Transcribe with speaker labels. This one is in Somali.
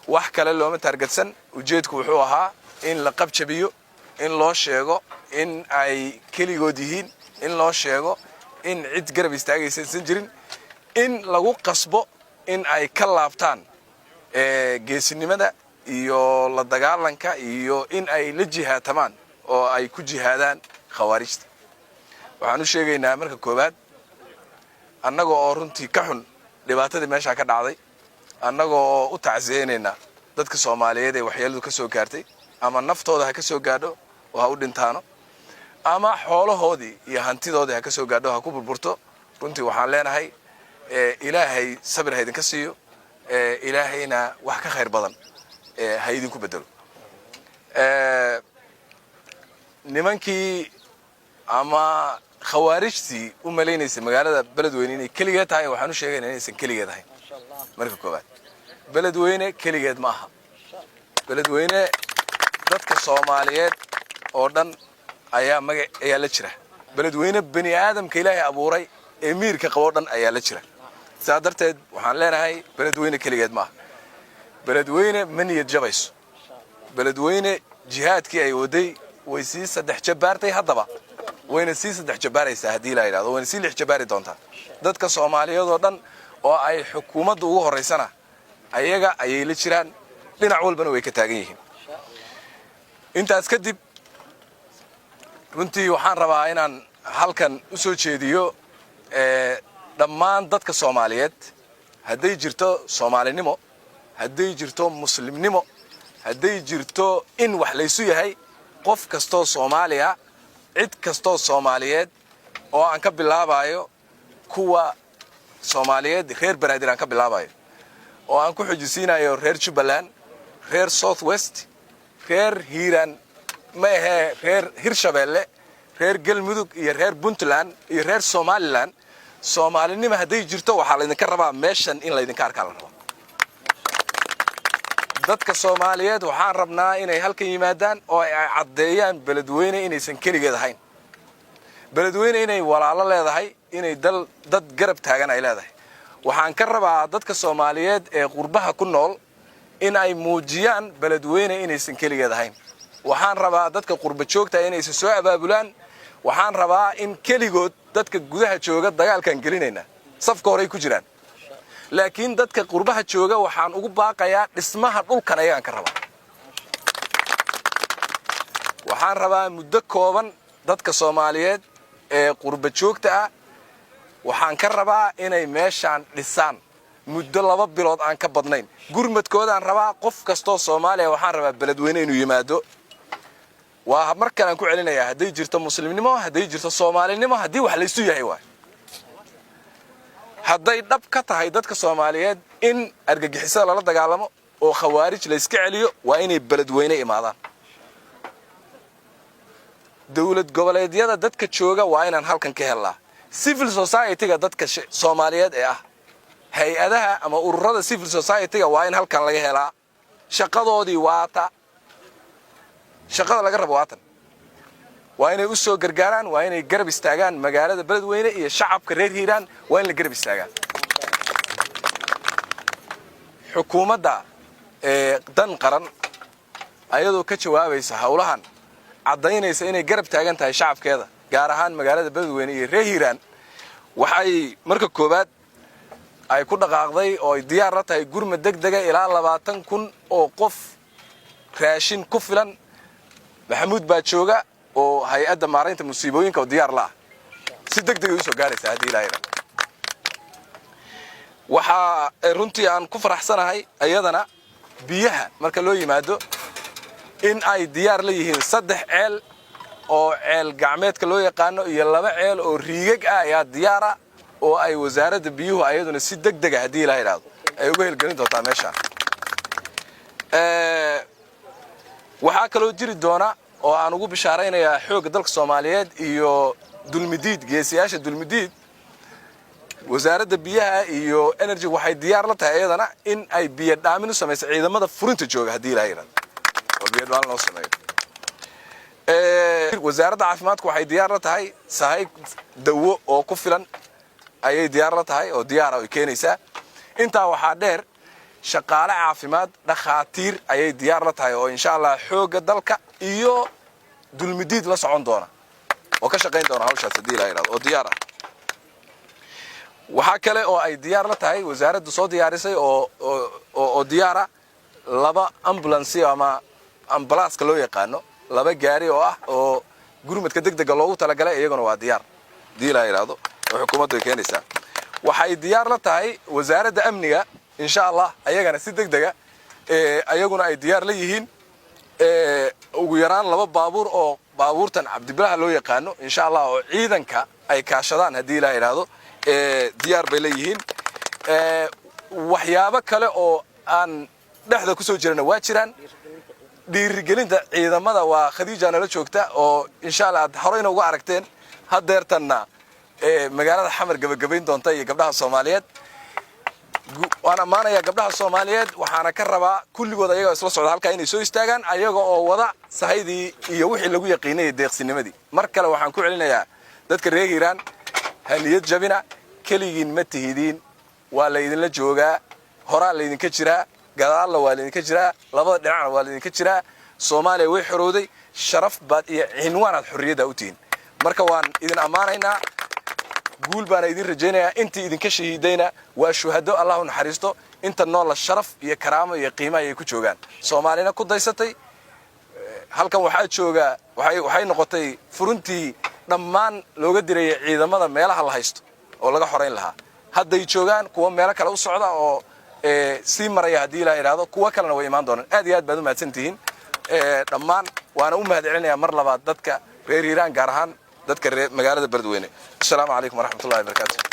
Speaker 1: Wax kale looma taargetsan. Ujeedku wuxuu ahaa in la qabjabiyo, in loo sheego in ay keligood yihiin, in loo sheego in cid garab istaagaysa aysan jirin, in lagu qasbo in ay ka laabtaan geesinimada iyo la dagaalanka iyo in ay la jihaatamaan oo ay ku jihaadaan Khawaarijta. Waxaan u sheegaynaa marka koowaad, annaga oo runtii ka xun dhibaatadii meeshaa ka dhacday, annaga oo u tacsiyeynayna dadka Soomaaliyeed ee waxyeeladu ka soo gaartay, ama naftooda ha ka soo gaadho oo ha u dhintaano, ama xoolahoodii iyo hantidoodii ha ka soo gaadho, ha ku burburto, runtii waxaan leenahay Ilaahay sabir ha idinka siiyo, Ilaahayna wax ka khayr badan ha idinku bedelo. Nimankii ama Khawaarijtii u malaynaysay magaalada Beledweyne inay keligeed tahay, waxaan u sheegayna inaysan keligeed ahayn. Marka koowaad, Beledweyne keligeed ma aha. Beledweyne dadka Soomaaliyeed oo dhan ayaa maga ayaa la jira. Beledweyne bani aadamka Ilaahay abuuray ee miirka qabo dhan ayaa la jira. Sidaa darteed waxaan leenahay, Beledweyne keligeed ma aha. Beledweyne ma niyad jabayso. Beledweyne jihaadkii ay waday way sii saddex jabaartay haddaba, wayna sii saddex jabaaraysaa haddii la yidhahdo, wayna sii lix jabaari doontaa. Dadka Soomaaliyeed oo dhan oo ay xukuumadda ugu horraysana ayaga ayay la jiraan, dhinac walbana way ka taagan yihiin. Intaas kadib, runtii waxaan rabaa inaan halkan u soo jeediyo dhammaan dadka Soomaaliyeed: hadday jirto Soomaalinimo, hadday jirto Muslimnimo, hadday jirto in wax laysu yahay, qof kastoo Soomaaliya, cid kastoo Soomaaliyeed, oo aan ka bilaabayo kuwa Soomaaliyeed reer Banaadir, aan ka bilaabayo oo aan ku xujisiinayo reer Jubbaland, reer South West, reer Hiiraan, ma ahee, reer Hirshabeelle, reer Galmudug iyo reer Puntland iyo reer Somaliland, Soomaalinimo hadday jirto, waxaa laydinka rabaa meeshan in laydinka arkaa la rabaa. Dadka Soomaaliyeed waxaan rabnaa inay halkan yimaadaan oo ay caddeeyaan Beledweyne inaysan keligeed ahayn, Beledweyne inay walaalo leedahay, inay dal dad garab taagan ay leedahay. Waxaan ka rabaa dadka Soomaaliyeed ee qurbaha ku nool in ay muujiyaan Beledweyne inaysan keligeed ahayn. Waxaan rabaa dadka qurba joogta inaysan soo abaabulaan. Waxaan rabaa in keligood dadka gudaha jooga dagaalkaan gelinayna safka horey ku jiraan, laakiin dadka qurbaha jooga waxaan ugu baaqayaa dhismaha dhulkan ayagaan ka rabaa. Waxaan rabaa muddo kooban dadka Soomaaliyeed ee qurba joogta ah, waxaan ka rabaa inay meeshaan dhisaan muddo 2 bilood aan ka badnayn. Gurmadkoodaan rabaa. Qof kastoo Soomaaliya waxaan rabaa Beledweyne inuu yimaado. Waa mar kalean ku celinayaa: hadday jirto Muslimnimo, hadday jirto Soomaalinimo, haddii wax laysu yahay waay, hadday dhab ka tahay dadka Soomaaliyeed in argagixisada lala dagaalamo oo Khawaarij layska celiyo, waa inay Beledweyne imaadaan. Dowlad goboleedyada dadka jooga waa inaan halkan ka helnaa. Civil society-ga dadka Soomaaliyeed ee ah, hay-adaha ama ururada civil society-ga, waa in halkan laga helaa. Shaqadoodii waata, shaqada laga rabo waatan. Waa inay u soo gargaaraan, waa inay garab istaagaan magaalada Beledweyne iyo shacabka reer Hiiraan. Waa in la garab istaagaan. Xukuumadda ee dan qaran, ayadoo ka jawaabaysa howlahan, caddaynaysa inay garab taagan tahay shacabkeeda, gaar ahaan magaalada Beledweyne iyo reer Hiiraan, waxay marka koowaad ay ku dhaqaaqday oo ay diyaar la tahay gurmad deg dega ilaa 20,000 oo qof raashin ku filan. Maxamuud baa jooga oo Hay-adda Maaraynta Musiibooyinka oo diyaar la ah. Si deg degay usoo gaaraysaa haddii Ilahay. Waxaa runtii aan ku faraxsanahay iyadana biyaha marka loo yimaado in ay diyaar la yihiin saddex ceel oo ceel gacmeedka loo yaqaano iyo laba ceel oo riigag ah ayaa diyaara, oo ay Wasaaradda Biyuhu ayaduna si deg dega, haddii Ilaha idhaahdo, ay uga helgelin doontaa meeshaan. Waxaa kaloo jiri doona oo aan ugu bishaaraynayaa Xoogga Dalka Soomaaliyeed iyo Dulmidiid, geesiyaasha Dulmidiid, Wasaaradda Biyaha iyo Energy waxay diyaar la tahay iyadana in ay biyo dhaamin u samayso ciidamada furinta jooga, haddii Ilaha yidhahdo, oo biyo dhaamin loo sameeyo. Wasaaradda Caafimaadku waxay diyaar la tahay sahay dawo oo ku filan ayay diyaar la tahay oo diyaara ay keenaysaa. Intaa waxaa dheer Shaqaale caafimaad, dhakhaatiir ayay diyaar la tahay oo insha Allah xoogga dalka iyo Dulmidiid la socon doona oo ka shaqayn doona hawshaas, haddii Ilaah yidhahdo, oo diyaar ah. Waxaa kale oo ay diyaar la tahay, wasaaraddu soo diyaarisay oo diyaara, laba ambulance ama ambalaaska loo yaqaano, laba gaari oo ah oo gurmadka deg dega loogu talagalay. Iyaguna waa diyaar, haddii Ilaah yidhahdo, oo xukuumaddu ay keenaysaa. Waxay diyaar la tahay wasaaradda amniga, insha Allah, ayagana si deg dega ayaguna ay diyaar la yihiin ugu yaraan laba baabuur oo baabuurtan Cabdibilaha loo yaqaano, insha Allah, oo ciidanka ay kaashadaan, haddii Ilaah yidhaahdo, diyaar bay leeyihiin. Waxyaabo kale oo aan dhexda kusoo jirana waa jiraan. Dhiirigelinta ciidamada waa Khadiija nala joogta oo insha Allah aad horeyna uga aragteen, haddeertanna magaalada Xamar gebagabayn doonta, iyo gabdhaha Soomaaliyeed. Waan ammaanayaa gabdhaha Soomaaliyeed. Waxaana ka rabaa kulligood ayagoo isla socda halkaa inay soo istaagaan, ayaga oo wada sahaydii iyo wixii lagu yaqiinay, deeqsinimadii. Mar kale waxaan ku celinayaa dadka reer Hiiraan: ha niyad jabina, keligiin ma tihidiin. Waa laydinla joogaa, horaa laydinka jiraa, gadaalna waa laydinka jiraa, labada dhinacna waa laydinka jiraa. Soomaaliya way xorowday. Sharaf baad iyo cinwaanaad xorriyadda u tihiin. Marka waan idin ammaanaynaa, guul baana idin rajaynayaa. Intii idinka shahiidayna waa shuhado, Allah u naxariisto. Inta noola sharaf iyo karaamo iyo qiimo ayay ku joogaan. Soomaalina ku daysatay. Halkan waxaa jooga, waxay noqotay furuntii dhammaan looga dirayay ciidamada meelaha la haysto oo laga xorayn lahaa. Hadday joogaan kuwa meelo kale u socda oo sii maraya, haddii Ilaah yidhaahdo, kuwo kalena way imaan doonaan. Aad iyo aad baad u mahadsan tihiin dhammaan. Waana u mahad celinayaa mar labaad dadka reer Hiiraan, gaar ahaan dadka reer magaalada Beledweyne. Assalaamu calaykum waraxmatullahi wabarakaatu.